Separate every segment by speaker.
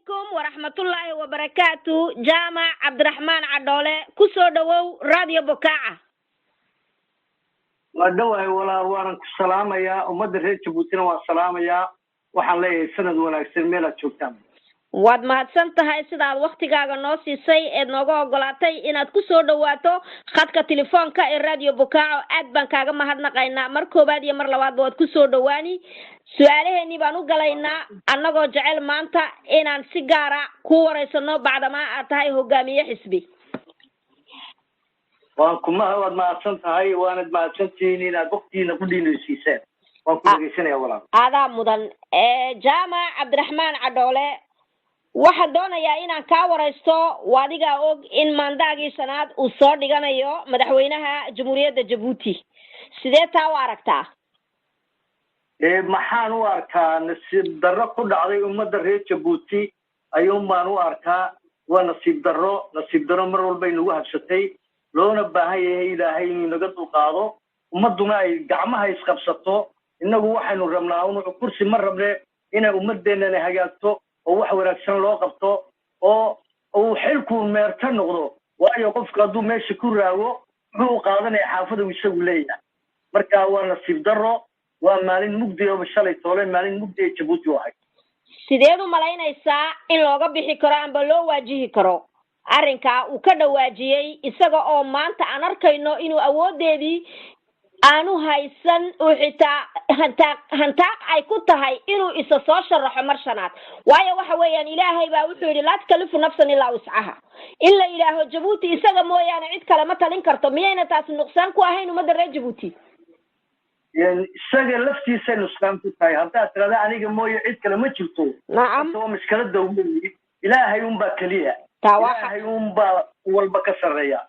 Speaker 1: Calaykum waraxmatullaahi wabarakaatu. Jaamac Cabdiraxmaan Cadhoole, kusoo dhawow Radio Bokaaca.
Speaker 2: Waa dhowahay walaal, waanan ku salaamayaa, ummadda reer Jabuutina waan salaamayaa. Waxaan leeyahay sanad wanaagsan meelaad joogtaan.
Speaker 1: Waad mahadsan tahay sidaad waktigaaga noo siisay eed nooga ogolaatay inaad ku soo dhawaato khadka telefoonka ee Radio Bokaaco. Aad baan kaaga mahadnaqaynaa mar koowaad iyo mar labaadba. Waad kusoo dhawaani. Su-aalaheenii baan u galaynaa, annagoo jecel maanta inaan si gaara ku wareysano bacdamaa aad tahay hogaamiye xisbi.
Speaker 2: Waan kuma waad mahadsan tahay, waanad mahadsantihiin inaad waktigiina ku dhiinaysiiseen. Waan ku dhegeysanaya, walaal.
Speaker 1: Aadaa mudan. Jaamac Cabdiraxmaan Cadhoole, waxaan doonayaa inaan kaa waraysto. Adigaa og in maandaagii shanaad uu soo dhiganayo madaxweynaha Jamhuuriyadda Jabuuti. Sidee taa u aragtaa?
Speaker 2: Maxaan u arkaa? Nasiib darro ku dhacday ummadda reer Jabuuti ayuun baan u arkaa. Waa nasiib darro, nasiib darro mar walbay nagu habsatay, loona baahan yahay Ilaahay inuu naga dulqaado, ummadduna ay gacmaha isqabsato. Innagu waxaynu rabnaa un kursi ma rabne, inay ummaddeennana hagaagto oo wax wanaagsan loo qabto oo uu xilkuu meerto noqdo. Waayo, qofku hadduu meesha ku raago, muxuu u qaadanaya xaafadu isagu leeyahay? Marka waa nasiib darro, waa maalin mugdi oo shalay toole maalin mugdi ee Jabuuti u ahayd.
Speaker 1: Sideed u malaynaysaa in looga bixi karo amba loo waajihi karo arrinkaa uu ka dhawaajiyey, isaga oo maanta aan arkayno inuu awoodeedii aanu haysan, uu xitaa hantaaq hantaaq ay ku tahay inuu isa soo sharaxo mar shanaad? Waayo, waxa weeyaan, Ilaahay baa wuxuu yidhi: "Laa tukalifu nafsan ilaa wuscaha." In la yidhaaho Jabuuti isaga mooyaane cid kale ma talin karto, miyayna taasi nuqsaan ku ahayn ummadda reer Jabuuti?
Speaker 2: Isaga laftiisay nusqaan ku tahay haddaad tirada aniga mooye cid kale ma jirto. Waa mashkalada weyi. Ilaahay unbaa keliya, Ilaahay unbaa walba ka sarreeya.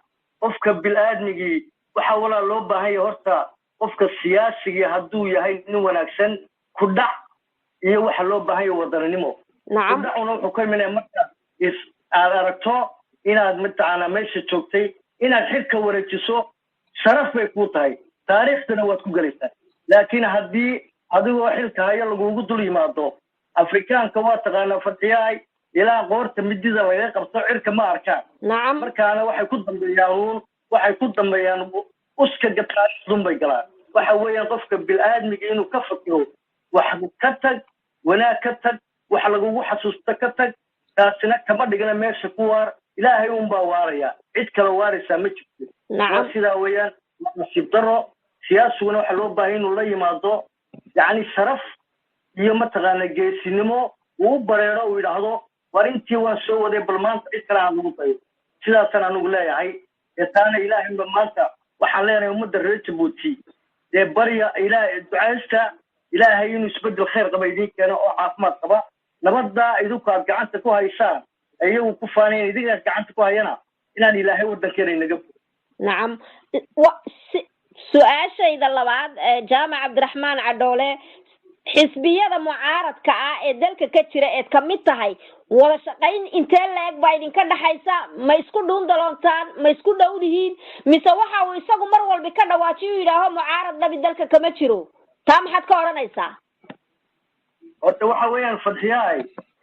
Speaker 2: Qofka bil-aadmigii waxaa walaa loo baahan yahay, horta qofka siyaasigii hadduu yahay nin wanaagsan, ku dhac iyo waxa loo baahan yahay wadaninimo. Kudhacuna wuxuu ka imanaya marka is aad aragto inaad mataqaanaa meesha joogtay, inaad xilka wareejiso sharaf bay kuu tahay, taariikhdana waad ku gelaysaa. Laakiin haddii adigoo xilka hayo lagugu dul yimaado, Afrikaanka waa taqaanaa, Fadxiyahay, ilaa qoorta midida laga qabto cirka ma arkaan. Markaana waxay ku dambeeyaan uun, waxay ku dambeeyaan uska gataadun bay galaan. Waxa weeyaan, qofka bil-aadmiga inuu ka fakiro wax ka tag, wanaag ka tag, wax lagugu xasuusto ka tag. Taasina kama dhigna meesha ku waar. Ilaahay unbaa waaraya, cid kale waaraysaa ma jirto. Waa sidaa weeyaan, waa nasiib darro. Siyaasiguna waxaa loo baahay inuu la yimaado yacni sharaf iyo mataqaana geesinimo uu u bareero, uu yidhaahdo: "War, intii waan soo waday, bal maanta cid kale aan lagu dayo." Sidaasaan anigu leeyahay. Ee taana Ilaahayba maanta waxaan leenahay ummadda reer Jabuuti dee barya Ilaah, ducaysta Ilaahay inuu isbeddel khayr qaba idiin keeno oo caafimaad qaba. Nabadda idinku aad gacanta ku haysaan, iyagu ku faanayan, idinkaas gacanta ku hayana, inaan Ilaahay waddankeena inaga
Speaker 1: Nacam. Su-aashayda labaad, Jaamac Cabdiraxmaan Cadhoole, xisbiyada mucaaradka ah ee dalka ka jira eed kamid tahay, wada shaqayn intee la-eg baa idinka dhexaysa? Ma isku dhuundaloontaan? Ma isku dhowdihiin? Mise waxa uu isagu mar walba ka dhawaajiyo yidhaaho mucaarad dhabi dalka kama jiro? Taa maxaad ka odhanaysaa?
Speaker 2: Horta waxa weeyaan, Fadxiyaay,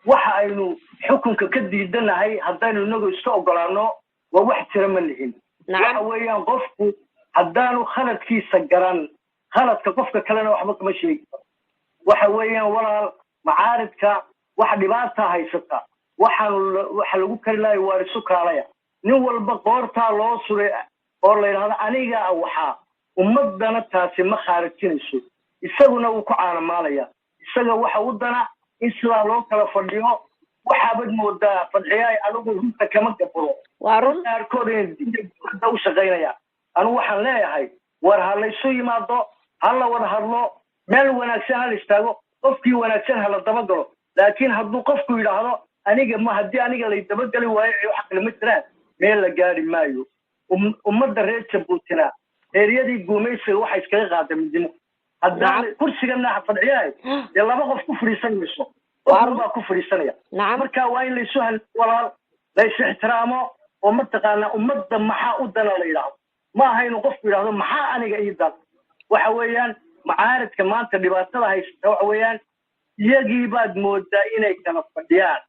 Speaker 2: waxa aynu xukunka ka diidanahay haddaynu inagu iska ogolaano, waa wax jira ma lihin. Waxa weeyaan, qofku haddaanu khaladkiisa garan, khaladka qofka kalena waxba kama sheegi karo. Waxa weeyaan walaal, macaaridka wax dhibaata haysata, waxaanu waxa lagu kari lahay waar isu kaalaya. Nin walba qoortaa loo suray oo la yidhahdo aniga waxaa ummaddana, taasi ma khaarijinayso. Isaguna wuu ku caanamaalaya. Isaga waxa u dana in sidaa loo kala fadhiyo. Waxaabad moodaa, Fadxiyaay, anigu runta kama gaburo,
Speaker 1: Waa run.
Speaker 2: qaarkood inay dowladda u shaqaynaya. Anigu waxaan leeyahay, war ha laysu yimaado, ha la wada hadlo, meel wanaagsan ha la istaago, qofkii wanaagsan ha la dabagalo. Laakiin hadduu qofku yidhaahdo aniga ma haddii aniga lay dabageli waayo wax kale ma jiraan, meel la gaari maayo. Ummadda reer Jabuutina eeryadii guumaysiga waxay iskaga qaaday midnimo. Haddaan kursigana, Fadxiyahay, dee laba qof ku fadhiisan mayso, qof baa ku fadhiisanaya. Marka waa in laysu hal walaal, lays ixtiraamo oo mataqaanaa ummadda maxaa u dana la yidhaahdo. Ma aha inuu qofku yidhaahdo maxaa aniga ii dan. Waxa weeyaan, macaaridka maanta dhibaatada haysata waxa weeyaan, iyagii baad moodaa inay kala fadhiyaan.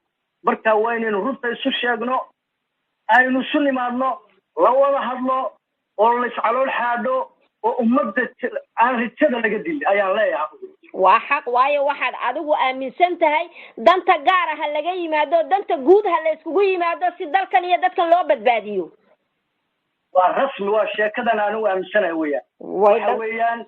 Speaker 2: Marka waa inaynu runta isu sheegno, aynu isu nimaadno, la wada hadlo oo layscalool xaadho oo ummadda aan rijada laga dilin ayaan leeyahay.
Speaker 1: Waa xaq, waayo waxaad adigu aaminsan tahay danta gaara ha laga yimaado, danta guud ha la iskugu yimaado si dalkan iyo dadkan loo badbaadiyo.
Speaker 2: Waa rasmi, waa sheekadan anigu aaminsanahay weeyaan. Waxa weeyaan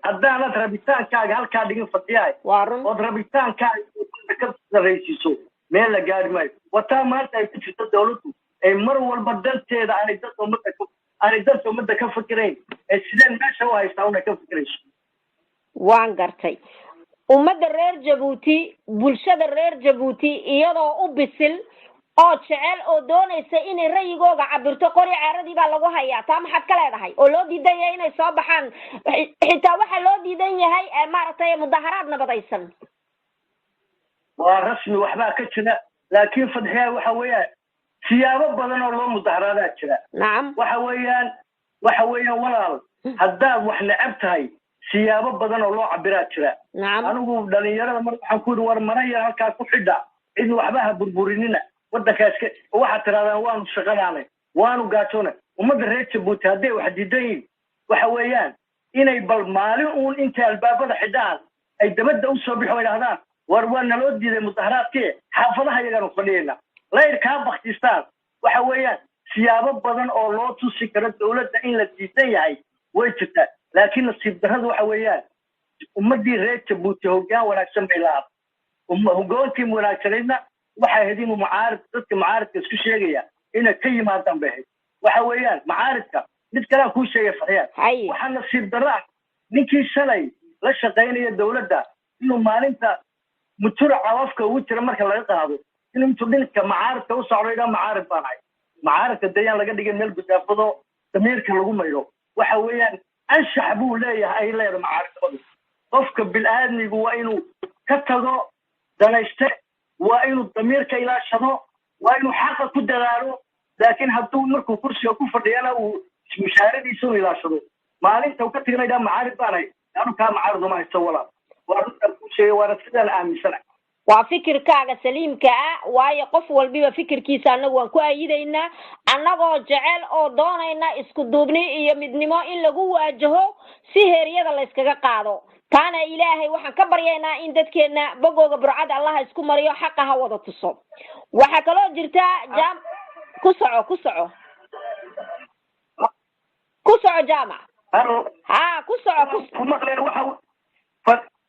Speaker 2: haddaanad rabitaankaaga halkaa dhigin Fadxiyaay,
Speaker 1: waa run,
Speaker 2: ood rabitaankaaga ka sarraysiiso, meel la gaari maayo. Wataa maanta ay ku jirto dawladdu ay mar walba danteeda aanay danta ummadda ka aanay danta ummadda ka fikirayn, ee sideen meesha u haystaa una ka fikirayso.
Speaker 1: Waan gartay. Ummadda reer Jabuuti, bulshada reer Jabuuti, iyadoo u bisil oo jecel oo doonaysa inay ra'yigooga cabirto, qori ceeradii baa lagu hayaa. Taa maxaad ka leedahay oo loo diidan yahay inay soo baxaan? Xitaa waxaa loo diidan yahay maaragtay mudaharaad nabadaysan.
Speaker 2: Waa rasmi, waxbaa ka jira, laakiin Fadxiyaa waxa weeyaan siyaabo badan oo loo mudaharaadaa jira. Waxa weeyaan walaal, haddaad wax necab tahay, siyaabo badan oo loo cabiraa jira. Anigu dhalinyarada mar waxaan ku yidhi, war mara yar halkaa ku xidha, cid waxba ha burburinina, waddankaas waxaad tirahdaan waanu shaqadaanay, waanu gaajoonay. Ummadda reer Jabuuti hadday wax diidan yihin, waxa weeyaan inay bal maalin uun intay albaabada xidhaan ay dabadda usoo bixi oo idhahdaan, war waa naloo diiday mudaharaadkii, xaafadaha iyagaanu fadhiyayna, layr kaa baktistaan. Waxa weeyaan siyaabo badan oo loo tusi karo dawladda in la diidan yahay way jirtaa, laakiin nasiib darradu waxa weeyaan ummaddii reer Jabuuti hoggaan wanaagsan bay lahaad. Hoggaankii wanaagsanaydna waxay ahayd inuu mucaarid, dadka mucaaridka isku sheegaya inay ka yimaadaan bay ahayd. Waxa weeyaan mucaaridka mid kalea kuu sheegay, Faxyaan, waxaa nasiib darro ah ninkii shalay la shaqaynaya dawladda inuu maalinta mutura cawafka ugu jira marka laga qaado inuu intuu dhinka mucaaridka u socdo idhaa mucaarid baan ahay. Mucaaridka dayaan laga dhigay meel gudaafado damiirka lagu maydho. Waxa weeyaan anshax buu leeyahay ay leedahay mucaaridnimadu. Qofka bil-aadmigu waa inuu ka tago danayste, waa inuu damiirka ilaashado, waa inuu xaqa ku dadaalo. Laakiin hadduu markuu kursiga ku fadhiyana uu mushaaradiisa inu ilaashado, maalinta uu ka tagana idhaa mucaarid baan ahay, anu kaa mucaarid uma haysto walaal. Waa runtaan kuu sheegay, waana sidaan aaminsanahay.
Speaker 1: Waa fikirkaaga saliimka ah, waayo qof walbiba fikirkiisa annagu waan ku ayidaynaa, annagoo jecel oo doonayna isku duubni iyo midnimo in lagu waajaho si heeryada layskaga qaado. Taana Ilaahay waxaan ka baryaynaa in dadkeena bogooga burcad Allaha isku mariyo, xaqa ha wada tuso. Waxaa kaloo jirta jam ku soco, ku soco, ku soco, Jaamac.
Speaker 2: Halo.
Speaker 1: Ha, ku soco, ku
Speaker 2: Ku maqleen. Waxa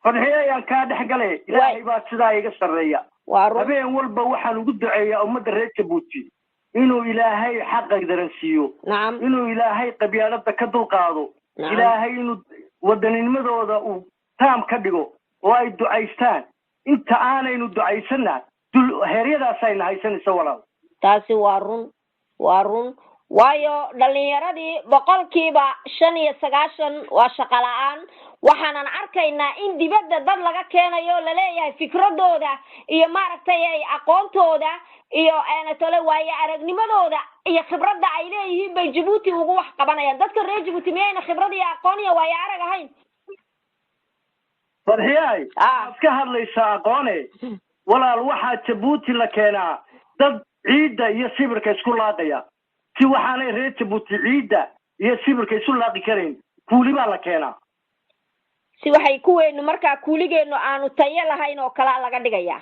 Speaker 2: Fadxiye ayaan kaa dhex galay, Ilaahay baa sidaa iga sarreeya.
Speaker 1: Waa run.
Speaker 2: Habeen walba waxaan ugu duceeyaa ummadda reer Jabuuti inuu Ilaahay xaqa daransiiyo, inuu Ilaahay qabyaalada ka dulqaado, Ilaahay inuu waddaninimadooda uu taam ka dhigo oo ay ducaystaan. Inta aanaynu ducaysanna dul heeryadaasayna haysanaysa walaal.
Speaker 1: Taasi waa run, waa run, waayo dhalinyaradii 95% waa shaqo la-aan. Waxaanan arkaynaa in dibadda dad laga keenayo, laleeyahay fikradooda iyo maaragtay ay aqoontooda iyo tole waayo aragnimadooda iyo khibradda ay leeyihiin bay Jabuuti ugu wax qabanayaan. Dadka reer Jabuuti miyayna khibrad iyo aqoon iyo waayo arag ahayn?
Speaker 2: Fadxiyaay, waxaad ka hadlaysaa aqoone walaal. Waxaa Jabuuti la keenaa dad ciidda iyo sibirka isku laaqaya, si waxaanay reer Jabuuti ciidda iyo sibirka isu laaqi karayn kuuli baa la keenaa.
Speaker 1: Si waxay kuweenu markaa kuuligeenu aanu tayo lahayn oo kalea laga dhigayaa.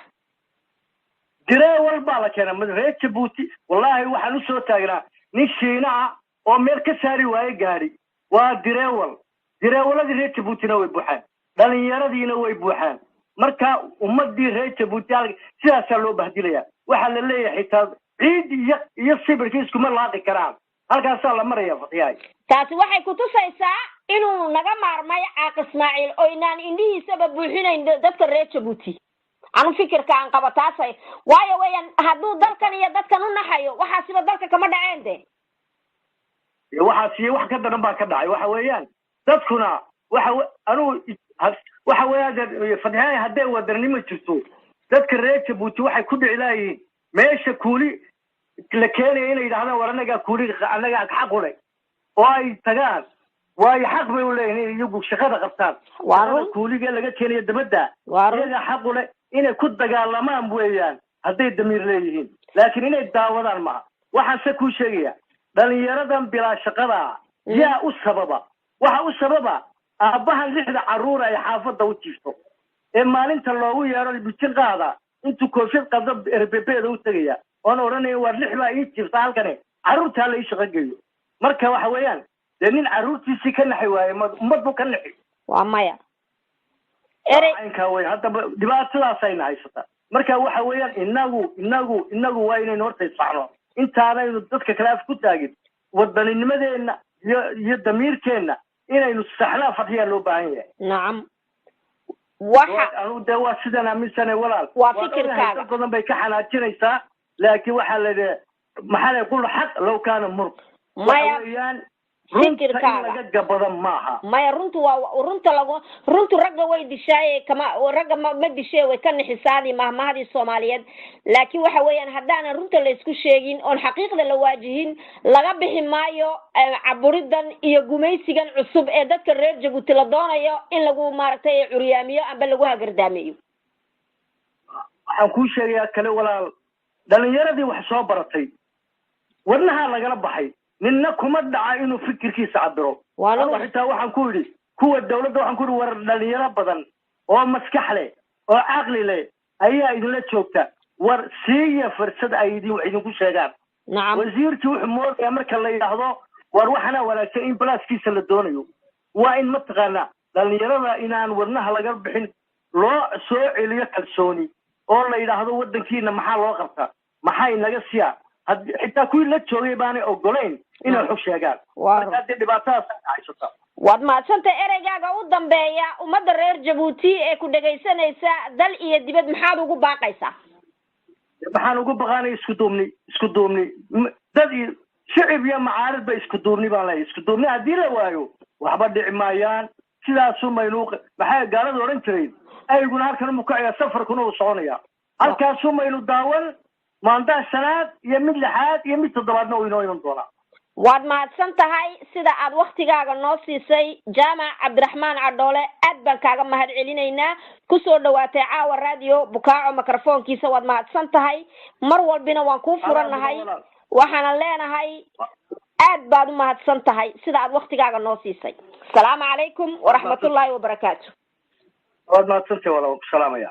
Speaker 2: Direewal baa la keenaa reer Jabuuti. Wallaahi waxaan usoo taagnaa nin Shiina ah oo meel ka saari waaye gaadhi, waa direewal. Direewaladii reer Jabuutina way buuxaan, dhalinyaradiina way buuxaan. Marka ummadii reer Jabuuti sidaasaa loo bahdilaya. Waxaa la leeyahay xitaa ciid iyo sibirkii iskuma laaqi karaan. Halkaasaa la maraya, Fadxiyaay.
Speaker 1: Taasi waxay kutusaysaa inuu naga maarmay Caaq Ismaaciil oo inaan indhihiisaba buuxinayn dadka reer Jabuuti. Anu fikirka aan qabo taasay, waayo weeyaan hadduu dalkan iyo dadkan u naxayo, waxaasiba dalka kama dhaceen de.
Speaker 2: Waxaas iyo wax ka daran baa ka dhacay. Waxa weeyaan dadkuna waxa anugu waxa weeyaan, Fadxiyaay, hadday wadanimo jirto, dadka reer Jabuuti waxay ku dhici laayihiin meesha kuuli la keenaya inay yidhahdaan, war annagaa kuuli, annagaa xaq u leh, oo ay tagaan, waayo xaq bay u leeyihin inay iyagu shaqada qabtaan. Shaqada kuuliga laga keenayo dabadda iyagaa xaq u leh, inay ku dagaalamaan weeyaan. Hadday damiir leeyihiin, laakiin inay daawadaan maaha. Waxaan se kuu sheegaya, dhalinyaradan bilaa shaqada yaa u sababa? Waxa u sababa aabbahan lixda carruur ay xaafadda u jiifto ee maalinta loogu yeedho bijin qaada, intuu koofiyad qabdo RPP-da u tegaya oon odhanaya, "Waar, lix baa ii jiifta halkani, carruurtaa la ii shaqo geeyo." Marka waxa weeyaan dee nin carruurtiisii ka naxi waaye, ummad buu ka naxi?
Speaker 1: Waa maya.
Speaker 2: Caynkaa wey. Haddaba dhibaatadaasayna haysataa. Marka waxa weeyaan inagu waa inaynu horta isfaxno intaanaynu dadka kale af ku taagin. Waddaninimadeenna iyo damiirkeenna inaynu saxnaa fadhiyaa loo baahan yahay.
Speaker 1: Waxa
Speaker 2: Anu dee waa sidaan aaminsanay, walaal.
Speaker 1: Waa fikirkaaga.
Speaker 2: Dad badan bay ka xanaajinaysaa, laakiin waxaa la yidhi, maxaa la qul xaq low kaana mur.
Speaker 1: Maya.
Speaker 2: Weeyaan runta in
Speaker 1: Fikirkaaga.
Speaker 2: laga gabado maaha.
Speaker 1: Maya, runtu waa runta, lagu runtu ragga way dishaaye, kama ragga ma dishee, way ka nixisaadii mahmahdii Soomaaliyeed. Laakiin waxa weeyaan, haddaanan runta la isku sheegin oon xaqiiqda la waajihin, laga bixi maayo caburidan iyo gumaysigan cusub ee dadka reer Jabuuti la doonayo in lagu maaragtay curyaamiyo amba lagu hagardaameeyo.
Speaker 2: Waxaan kuu sheegayaa kale, walaal, dhalinyaradii wax soo baratay wadnahaa lagala baxay. Ninna kuma dhaca inuu fikirkiisa cabiro. Anugu xitaa waxaan ku yidhi kuwa dawladda, waxaan ku yidhi, "War, dhalinyaro badan oo maskax leh oo caqli leh ayaa idinla joogta, war siiya fursad ay idin wax idinku sheegaan." Wasiirkii wuxuu moodayaa marka la yidhaahdo, "War, waxana wanaagsan," in balaaskiisa la doonayo. Waa in mataqaanaa dhalinyarada inaan wadnaha laga bixin, loo soo celiyo kalsooni oo la yidhaahdo, "Waddankiina maxaa loo qabtaa? Maxay naga siyaa?" Xitaa kuwii la joogay baanay ogolayn inay xog sheegaan. Marka haddii dhibaatadaas haysata.
Speaker 1: Waad mahadsantay. Ereygaaga u dambeeya ummadda reer Jabuuti ee ku dhegaysanaysa dal iyo dibad, maxaad ugu baaqaysaa?
Speaker 2: Maxaan ugu baqaanay? Isku duubni, isku duubni. Dad iyo shicib iyo macaarid ba isku duubni baan leeyahay. Isku duubni haddii la waayo, waxba dhici maayaan. Sidaasu maynu, maxay gaalada odhan jiray, ayguna halkan umu kacaya, safarkuna uu soconaya. Halkaasu maynu daawan maandaa shanaad iyo mid lixaad iyo mid toddobaadna uu inoo iman doonaa.
Speaker 1: Waad mahadsan tahay sida aad waktigaaga noo siisay, Jaamac Cabdiraxmaan Cadhoole. Aad baan kaaga mahad celinaynaa kusoo dhawaatay caawa Radio Bukaaco microfoonkiisa. Waad mahadsan tahay. Mar walbina waan kuu furannahay. Waxaana leenahay, aad baad u mahadsan tahay sida aad waktigaaga noo siisay. Asalaamu calaykum waraxmatullaahi wabarakaatu.
Speaker 2: Waad mahadsantahay walaal, ku salaamaya.